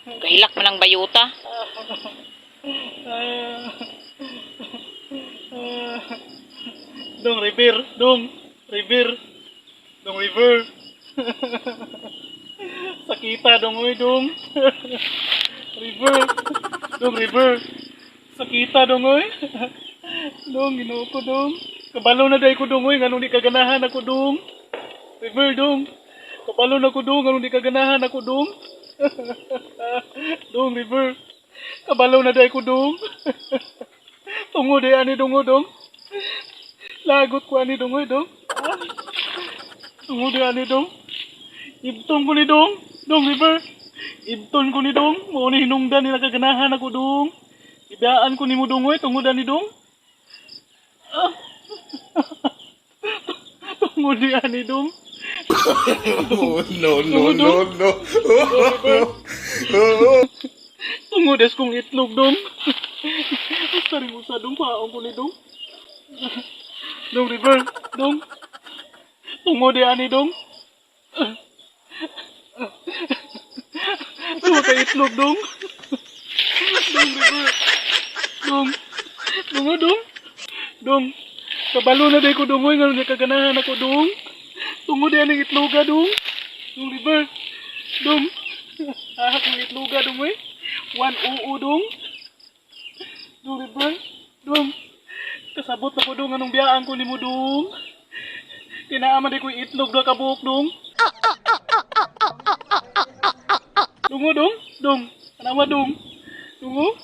Gahilak man ang bayuta. Dong river, dong river, dong river. Sakita dong oy dong. River, dong river. Sakita dong oy. Dong Ginoo ko dong. Kabalo na day ko dong oy nganong di kaganahan ako dong. River dong. Kabalo na ko dong nganong di kaganahan ako dong. Dong river. Kabalo na day ko dong. Tungo day ani dong oh, dong. Lagot ko ani dong oy dong. Ah. Tungo day ani dong. Ibtong ko ni dong. Dong river. Ibton ko ni dong. Mao ni hinungdan ni nakaganahan ako dong. Ibiyaan ko nimo dong oy tungod ani dong. Ah. Tungod di ani dong. Oh, no, no, no, no. Tungod es kong itlog dong. Basta rin mo sa dong, paong ko ni dong. Dong river, dong. Tungod di ani dong. Tungod kay itlog dong. Dong river. Dong. Dong oh, dong. Dong. Kabalo na day ko dong oy nganong di kaganahan ako dong. Tungod di aning itloga dong. Dong river. Dong. Ahak ng itloga dong oy. One oo dong. Dong river. Dong. Kasabot na ko dong anong biyaan ko nimo dong. Kinaaman di ko itlog do kabuok dong. Dungo dong, dong. Anawa dong. Dungo.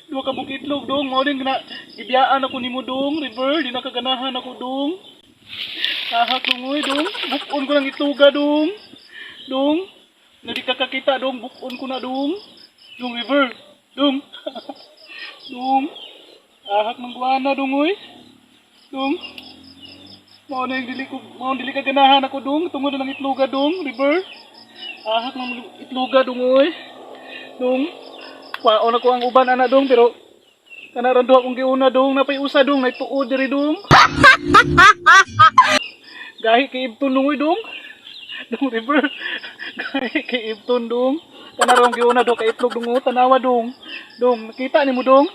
Duha ka buok itlog dong. Mao din na gibiyaan ako nimo dong, river, di na kaganahan ako dong. Ahak dong oy dong. Bukon ko ng itloga dong. Dong. Na di ka kakita dong, bukon ko na dong. Dong river. Dong. Dong. Ahak ng guana dong oy. Dong. Mao na yung dili ko, mao dili ka ganahan ako dong, tungod na ng itloga dong, river. Ahak ng itloga dong oy. Dong. Kwaon ako ang uban ana dong pero kana ran duha kong giuna dong, napay usa dong, nay tuod diri dong. Gahi kay ibton dong oy dong. Dong river. Gahi kay ibton dong. Kana ron giuna dong kay itlog dong oh, tanawa dong. Dong, nakita nimo dong.